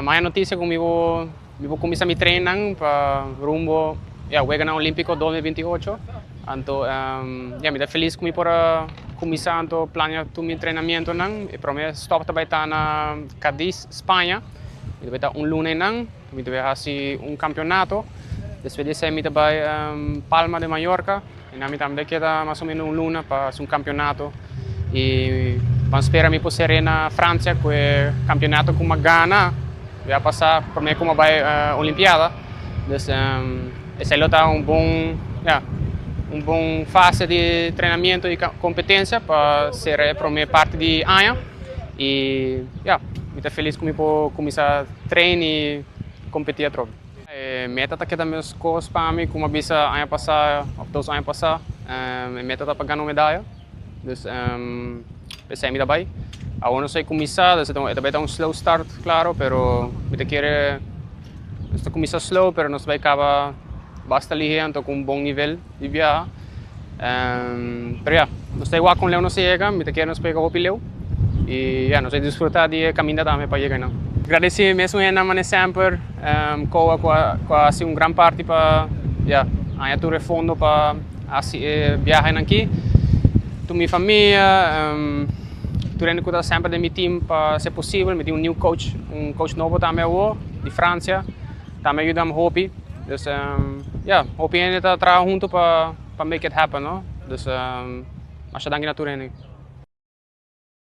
M'a notisia ku mi por kuminsá mi training pa rumbo, ya, Weganan Olímpiko 2028. Anto, ya, mi ta felis ku mi por kuminsá anto plania tur mi entrenamentunan. E promé stop tambe ta na Cadiz, Spaña. Mi ta bai un luna einan, mi ta bai hasi un kampeonato. Despues di esei mi ta bai Palma de Mallorca. I mi tambe keda mas o ménos un luna pa un kampeonato. I ban spera mi por sera na Fransia ku e kampeonato ku m'a gana. Ya pasa promé ku m'a bai Olimpiada. Anto, esei ta un bon, ja, un bon fase di entrenamentu i kompetensia pa sera e promé parti di aña. I ja, mi ta felis ku mi por kuminsá train i kompetí atrobe. E meta ta keda meskos pa mi, ku m'a bisa aña pasá, òf 2 aña pasá, e meta ta pa gana un medaya. Dus esei mi ta bai. Awor nos a kuminsá, dus tambe ta un slow start, klaro, pero mi ta kere nos ta kuminsá slow, pero nos ta bai kaba basta lihé, anto ku un bon nivel di biaha. Pero ja, nos ta wak kon leu nos yega, mi ta kere nos pega hopi leu. I ja, nos ta disfrutá di e kaminda tambe pa yega no. Gradisí mes hende semper, ku a hasi un gran parti pa, ja, haña tur e fondo pa hasi e biahe aki. Tur mi famia, tur hende ku ta semper den mi team pa ser posibel. Mi tin un new coach, un coach nobo tambe di Fransia. Tambe a yuda hopi. Dus ja, hopi hende ta traha huntu pa make it happen, no? Dus masha danki na tur hende.